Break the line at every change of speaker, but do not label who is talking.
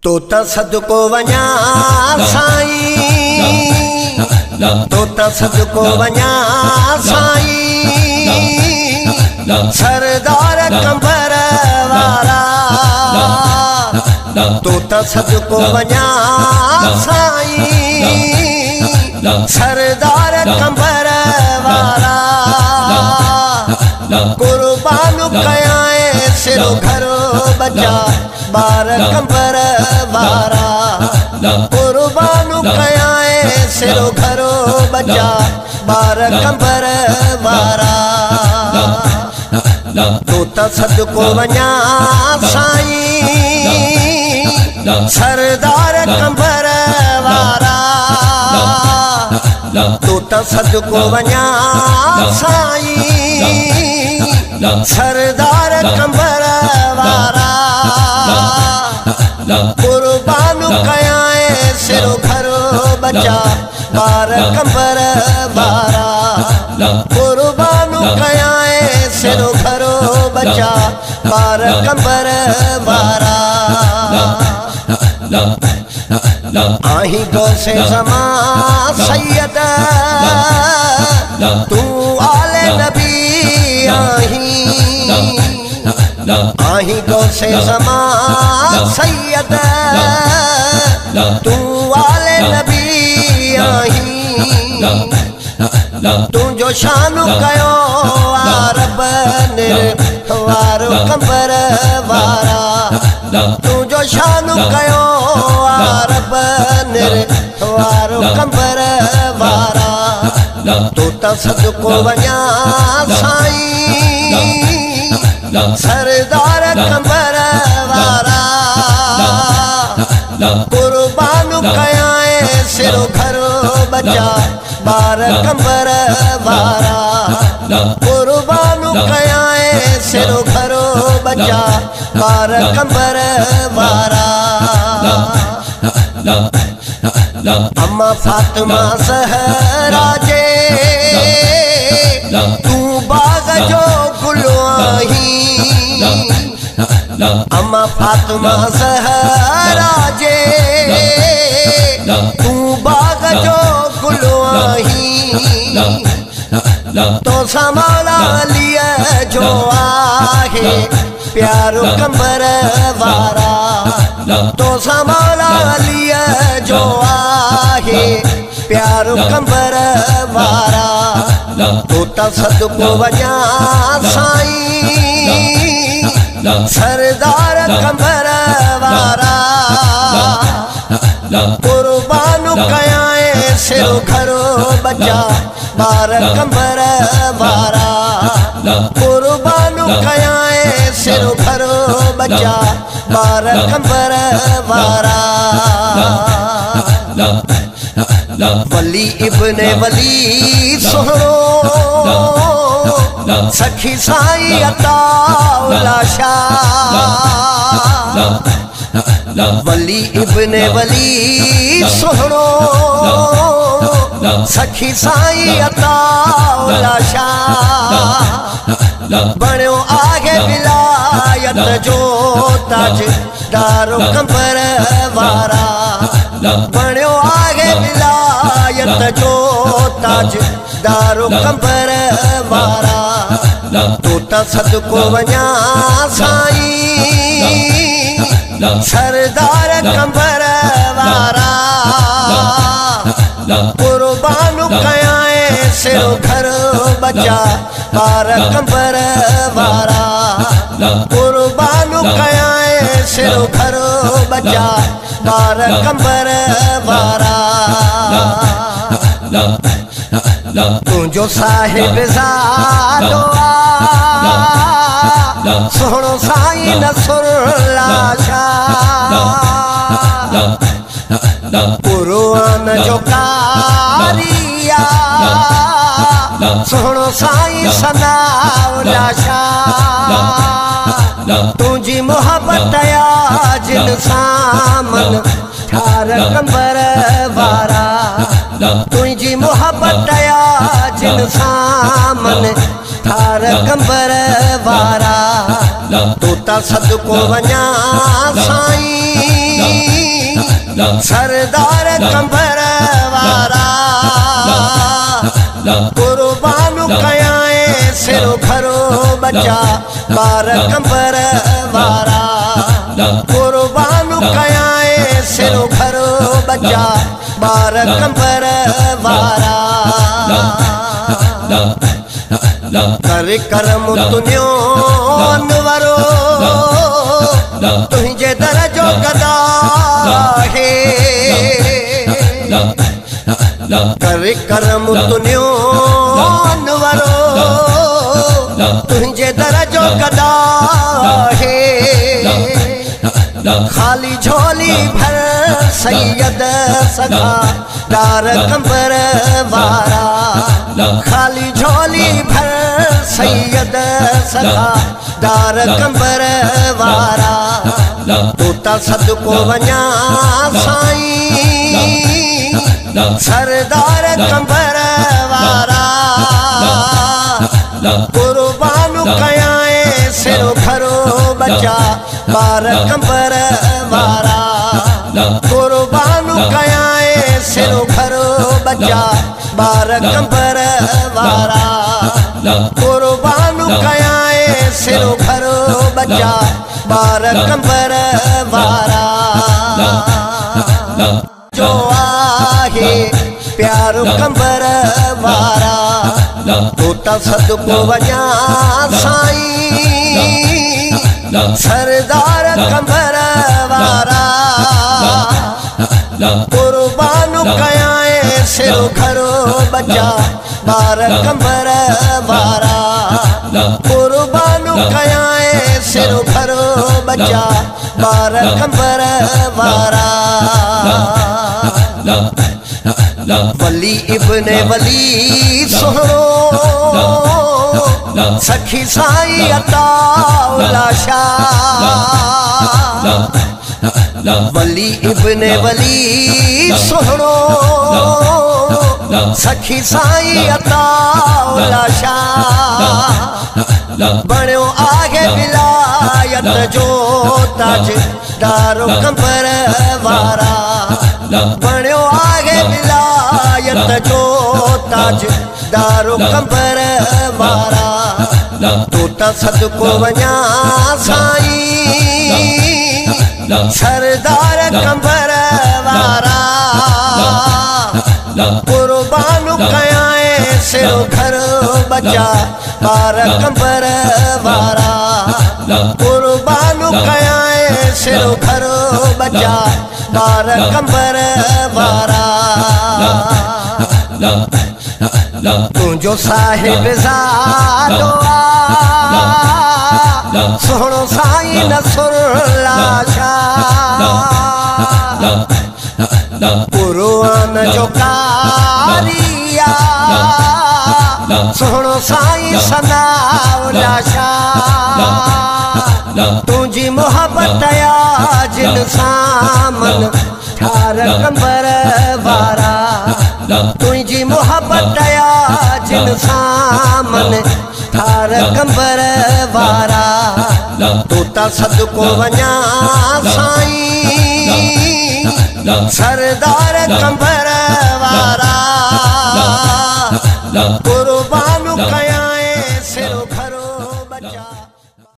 تو ته صدقو وڃان سائين، تو ته صدقو وڃان سائين، سردار قمبر وارا. تو ته صدقو وڃان سائين، سردار قمبر وارا. قربان ڪيائين سر گهر بچا ٻار قمبر وارا. قربان ڪيائين سر گهر بچا ٻار قمبر وارا. تو ته صدقو وڃان سائين، سردار قمبر وارا. تو ته صدقو وڃان سائين، سردار قمبر وارا. قربان ڪيائين سر گهر بچا ٻار قمبر وارا. قربان ڪيائين سر گهر بچا ٻار قمبر وارا. آهين گوسي زمان سيد، تون آل نبي آهين. آهين گوسي زمان سيد، تون آل نبي آهين. تنهنجو شان ڪيو رب وارو قمبر وارا. تنهنجو شان ڪيو رب وارو قمبر وارا. تو ته صدقو وڃان سائين، سردار قمبر وارا. قربان ڪيائين سر گهر بچا ٻار قمبر وارا. قربان ڪيائين سر گهر بچا ٻار قمبر وارا. اما فاطمه زهرا جي تون باغ جو گل آهين. اما فاطمه زهرا جي تون باغ جو گل آهين. تو سان مولا عليءَ جو آهي پيارو قمبر وارا. تو سان مولا عليءَ جو آهي پيارو قمبر وارا. تو ته صدقو وڃان سائين، سردار قمبر وارا. قربان ڪيائين سر گهر بچا ٻار قمبر وارا. قربان ڪيائين سر گهر بچا ٻار قمبر وارا. ولي ابن ولي سهڻو سخي سائين عطا شاهه. ولي ابن ولي سهڻو سخي سائين عطا شاهه. بڻيو آهي ولايت جو تاج دار قمبر وارا. بڻيو آهي ولايت جو تاج دار قمبر وارا. تو ته صدقو وڃان سائين، سردار قمبر وارا. قربان ڪيائين سر گهر بچا ٻار قمبر وارا. قربان ڪيائين سر گهر بچا ٻار قمبر وارا. تنهنجو صاحب زادو سهڻو سائين نصرالله شاهه. قرآن جو ڪاريا سهڻو سائين ثناءُ شاهه. تنهنجي محبت آ جن سان من ٺار قمبر وارا. تنهنجي محبت آ جن سان من ٺار قمبر وارا. تو ته صدقو وڃان سائين، सरदार कंबर वारा। कुर्बान कयाए सिर खरो बचा बार कंबर वारा। कुर्बान कयाए सिर खरो बचा बार कंबर वारा। कर करम तुनियो अनवरो तुझे दर जो गदा है। कर करम तुनियो अनवरो तुझे दर जो गदा है। खाली झोली भर सैयद सखा दार कंबर वारा। खाली झोली भर सैयद सखा दार कंबर वारा। तू त सदको वञा साईं सरदार कंबर वारा। कुर्बान कयाए सिर खरो बचा बार कंबर वारा। कुर्बान कयाए सिर खरो बचा बार कंबर वारा। कुर्बान कयाए सिर खरो बचा बार कंबर वारा। जो आहे प्यारो कंबर वारा। तू त सदको वञा साईं सरदार कंबर वारा। कुर्बान कयाए सिर खरो बचा बार कंबर वारा। कुर्बान कयाए सिर खरो बचा बार कंबर वारा। वली इब्ने वली सोहणो सखी साईं अताउला शाह। वली इब्ने वली सोहणो सखी साईं अताउला शाह। बणियो आहे विलायत जो ताज दारो कंबर वारा। बणियो आहे विलायत जो ताज दारो कंबर वारा। तू त सदको वञा साईं सरदार कंबर वारा। कुर्बान कयाए सिर खरो बचा बार कंबर वारा। कुर्बान कयाए सिर खरो बचा बार कंबर वारा। तुझो साहिब ज़ादो आ सोहणो साईं नसरुल्ला शाह। कुरान जो कारिया सोहणो साईं सनाउल्ला शाह। तुझी मोहब्बत आ जिन सामन ठार कंबर वारा। तुझी मोहब्बत आ जिन सामन ठार कंबर वारा। तू त सदको वञा साईं सरदार कंबर वारा। कुर्बान